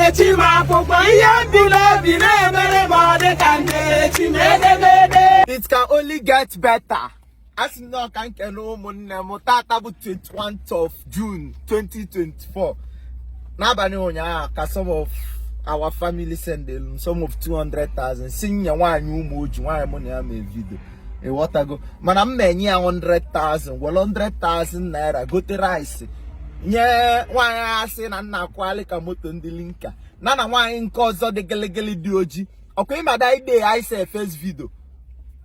ndere chi m akwụkwọ ihe bi n'obi na-emere ma ọ dị ka ndere chi m edemede. It can only get better. A sị na ọ ka nke na ụmụnne m tata bụ 21st of June 2024. N'abalị ụnyaahụ ka some of our family send m some of 200,000 si nye nwaanyị Ụmụoji, nwaanyị mụ na ya mee video, ịghọtago? Mana m na-enye ya 100,000, were 100,000 naira gote rice nye nwaanyị a sị na nna akwali ka moto ndị linka na nwaanyị nke ọzọ dị gịlịgịlị dị oji. Ọkwa ịma that day I say first video,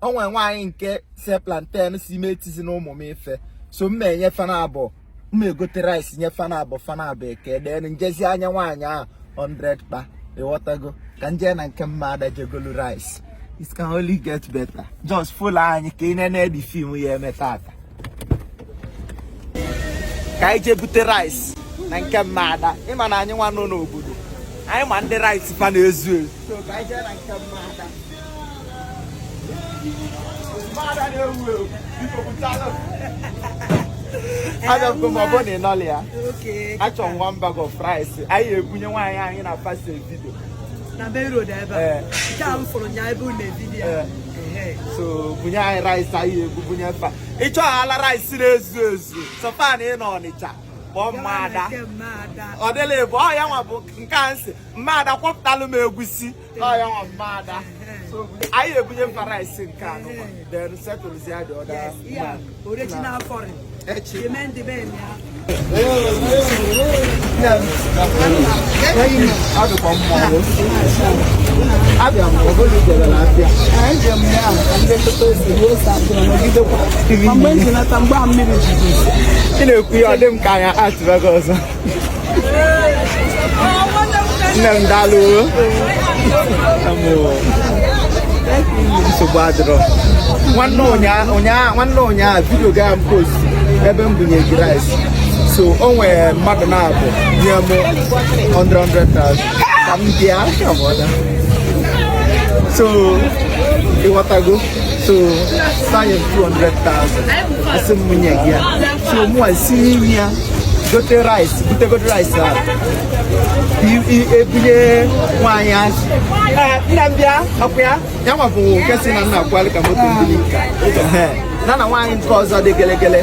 o nwere nwaanyị nke se plantain si ime etizi na ụmụ m ife, so m na-enye fana abụọ, m egote rice nye fana abụọ, fana abụọ eke den njezi anya nwaanyị ahụ 100 kpa, ịghọtago? Ka nje na nke mma ada jegolu rice. It can only get better. Just follow anyị ka ị nene the film ya eme tata. Ka anyị jee bute rice na nke mma ada. Ịma na anyị nwa nọ n'obodo anyị ma ndị rice fa na-ezu ezu, so ka anyị jee na nke mma ada. Mma ada na-ewu ewu, biko butalụ abịago m. Ọ bụ na ị nọlị ya, achọrọ m one bag of rice anyị ebunye nwaanyị anyị na fast video. Na main road ebe a. Ee. Nke a m fụrụ nya ebe unu na-ebido ya. Ee. Ehe. So bunye anyị rice anyị ebu bunye fa. Ị chọghala rice na-ezu ezu, sọfa na ị nọ Ọnịcha, kpọọ mma ada. Nke mma ada. Ọ dịla ebu ọ ya nwa bụ nke a nsị mma ada kwọpụtalụ m egwusi ọ ya nwa mma ada. So anyị ebunye mfa rice nke a nụnwa, then settlezie the other Yes, ihe a man. original foreign. Echi. Eme ndị be ya. Nne m, ọ dịkwa mma o. Abịa m obodo ijere na abịa. Eje m ya ka ndị tụtụ ose ruo ose atụrụ nọgidekwa. Ma mgbe m ji nata mgbe a mmiri jidesi. Ị na-ekwu ihe ọ dị m ka anya atụbago ọzọ. Nne m, daalụ o. Nsogbu adịrọ. Nwanne ụnyaa, nwanne ụnyaa video ga m post ebe m bunye gị rice, so o nwere mmadụ na-abụ nye m 100 100,000 ka m bịa ọda. So ịghọtago? So sanye m 200,000, asị m nye gị ya, so mụnwa si n'ime ya gote rice, butegote rice a ebunye nwaanyị azụ. Ee, nna m bịa ọkwa ya ya nwa bụ nke si na nna akwali ka moto ndị nka. Ehe. Na nwaanyị nke ọzọ dị gelegele.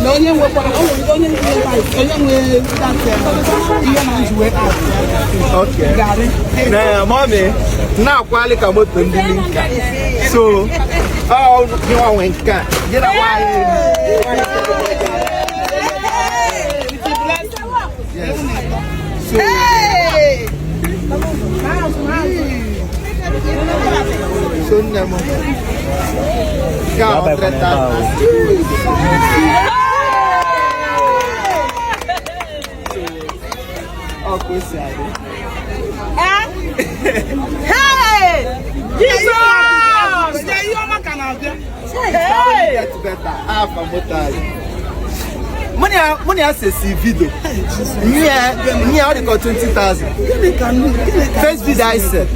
Na onye nwekwara o nwere onye nwe rice, onye nwe that ihe na nji wee garị. Na mummy na-akwali ka moto ndị linka, so ọ gị nwa nwe nke a, gị na nwaanyị. Yes. So nne m nke a 100,000. Ọ ka o si adị. Jizọs! Ihe ọma ka na-abịa. Get better. Afa moto anyị. Mụ na ya sesi video. Nye ọ dị ka 20,000. Gịnị ka gịnị ka First video anyị se.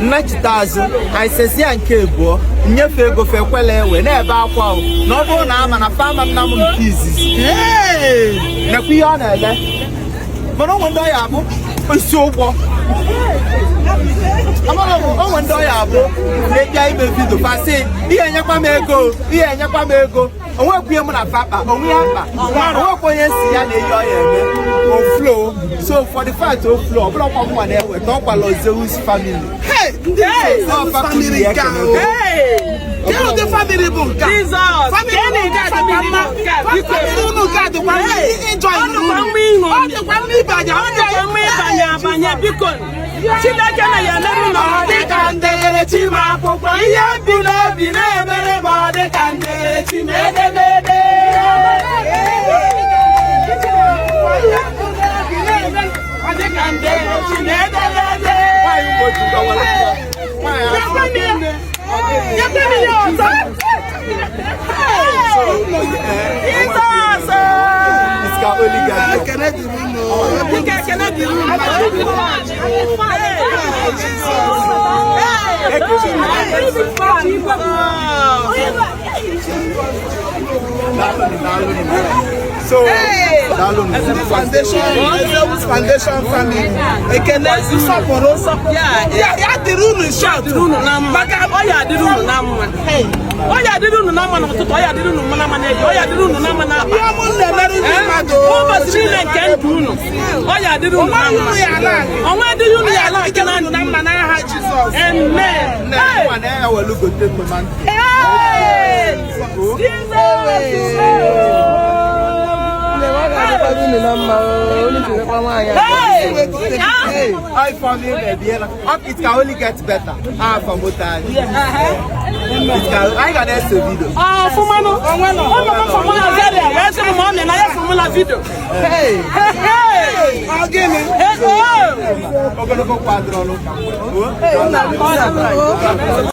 Nnachite azụ, anyị sesi ya nke abụọ, nnyefe ego fe ekwela ewe na-ebe akwa o. Na ọ bụrụ na ama na fama nna m nke izizi. Nekwa ihe ọ na-ele. Mana onwe ndị ọya abụ isi ụgbọ. Amara m onwe ndị ọya abụ na-ebịa ime video fasị ihe enyekwa m ego, ihe enyekwa m ego. Onwekwa ihe mụ na fa kpa, onwe ya kpa, onwekwa onye si ya na-eyi ọya eme o flow. So for the fact o flow, ọ bụrụkwa mụnwa na-eweta ọkwala Zeus family. Hey, ndị Ọ Zeus family family nke a o. Kedu ụdị family bụ nke a? Jizọs! Family unu nke a dịkwa mma. Family unu nke a dịkwa mma ịjọ. Ọ dịkwa mma ịṅụ. Ọ dịkwa mma ịbanye. Ọ dịkwa mma ịbanye abanye, biko. Chineke na ya emerụ na ọ dị ka ndere chi m akwụkwọ ihe bi n'obi na-emere ma ọ dị ka ndere chi m edemede. Ọ dị ka ndere chi m edemede. Nwaanyị Ụmụoji gọwara nwaanyị asị. Nyekwe m ya ọzọ. Jizọs! It can only get better. Ekene dịrị unu. Biko, ekene dịrị unu. Daalụ, daalụ. So, daalụ nụ. Ndị foundation, Ezewu Foundation family. Ekene nsọpụrụ. Ya, Ya dịrị unu short. dịrị unu na mma. Maka Ọ ya adịrị unu na mma. Ọ ya adịrị unu na mma n'ụtụtụ, ọ ya adịrị unu na mma n'ehihie, ọ ya adịrị unu na mma n'abalị. ihe mụ na-emerụ ndị mmadụ. Ụbọchị niile nke ndụ unu, ọ ya adịrị unu na Onweghị mma. unu ya ala. Onwe adịghị unu ya ala nke na Unu ndụ na mma n'aha Jizọs. Amen. Nne, Hey! nwa na-ewelu gote tomato. Hey! Hey! All from him, baby. It can only get better. Ah, from what I. It can. I got a video. Ọfụmanụ ụmụ m fọmụ na Zaria wee sị m ma ọ mịa na ya fọmụ na vidio. Hey! Hey! Ọ gịnị? Hey! Oh! Ogologo kwadro n'ụka. Hey, nna m.